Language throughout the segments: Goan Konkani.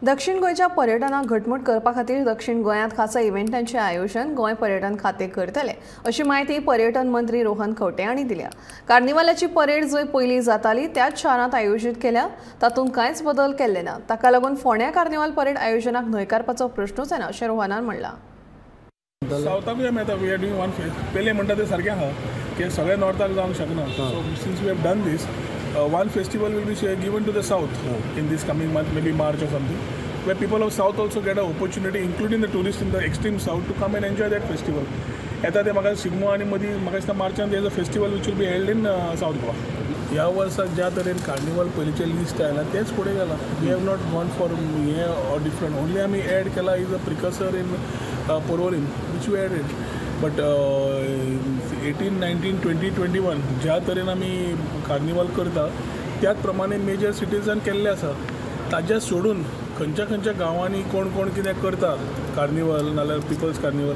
दक्षिण गोंयच्या पर्यटनाक घटमूट करपा खातीर दक्षिण गोंयांत खासा इव्हेंटांचें आयोजन गोंय पर्यटन खातें करतलें, अशी म्हायती पर्यटन मंत्री रोहन खंवटे हांणी दिल्या. कार्निवालाची परेड जंय पयलीं जाताली त्याच शारांत आयोजीत केल्या, तातूंत कांयच बदल केल्ले ना. ताका लागून फोंड्या कार्निवाल परेड आयोजनाक न्हयकारपाचो प्रश्नूच येना अशें रोहनान म्हणलां. सावथाकूय आमी आतां we are doing one fest. पेले म्हणटा ते सारकें आहा की सगळे नॉर्थाक जावंक शकना. So since we have done this, one festival will be given to the south in this coming month, maybe March or something, where people of south also get a opportunity, including the tourist in the extreme south, to come and enjoy that festival. येता ते म्हाका शिगमो आनी मदीं म्हाका दिसता मार्चान there is a festival which will be held in South Goa. ह्या वर्सा ज्या तरेन कार्निवल पयलींचें लिस्ट आयलां तेंच फुडें गेलां. We have not gone for हें ऑर डिफरंट. ओन्ली आमी एड केला is a precursor in Porvorim which we added. But 18, 19, 20, 21 ज्या तरेन आमी कार्निवल करता त्याच प्रमाणे मेजर सिटीजान केल्ले आसा. ताज्या सोडून खंयच्या खंयच्या गांवांनी कोण कोण कितें करता कार्निवल नाल्यार people's carnival,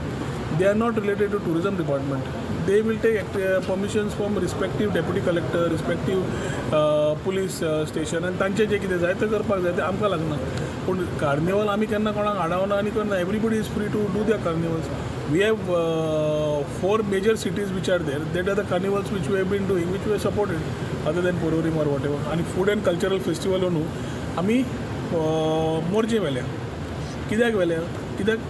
they are not related to tourism department. They will take permissions from respective deputy collector, respective police station, आनी तांचें जें कितें जाय तें करपाक जाय, तें आमकां लागना. पूण कार्निवल आमी केन्ना कोणाक आडावना आनी करना. Everybody is free to do their carnivals. We have 4 major cities which are there, that are the carnivals which we have been doing, which we have supported, other than Porvorim or whatever. आनी फूड एंड कल्चरल फेस्टिवल न्हू आमी मोरजे व्हेल्या. कित्याक व्हेल्या? कित्याक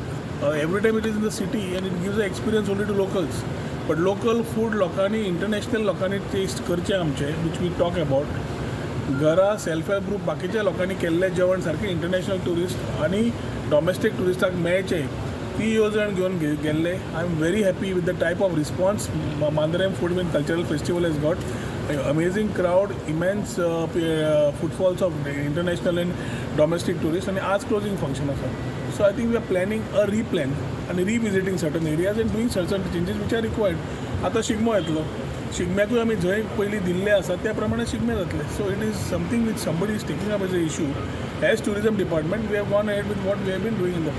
every time it is in the city and it gives a experience only to locals. But local food लोकांनी, इंटरनॅशनल लोकांनी टेस्ट करचें आमचें, which we talk about. घरा सेल्फ हेल्प ग्रूप बाकीच्या लोकांनी केल्लें जेवण सारकें इंटरनॅशनल ट्युरिस्ट आनी डॉमेस्टीक ट्युरिस्टाक मेळचें ती येवजण घेवन गेल्ले. I am very happy with the type of response Mandrem food and cultural festival has got. Amazing crowd, immense footfalls of international and domestic tourist. आनी आज क्लोजींग फंक्शन आसा. So I think we are planning a replan आनी revisiting certain areas and doing certain changes which are required. आतां शिगमो येतलो, शिगम्याकूय आमी जंय पयलीं दिल्ले आसा त्या प्रमाणे शिगमे जातले. So it is something which somebody is taking up as a issue. As tourism department we have gone ahead with what we have been doing in the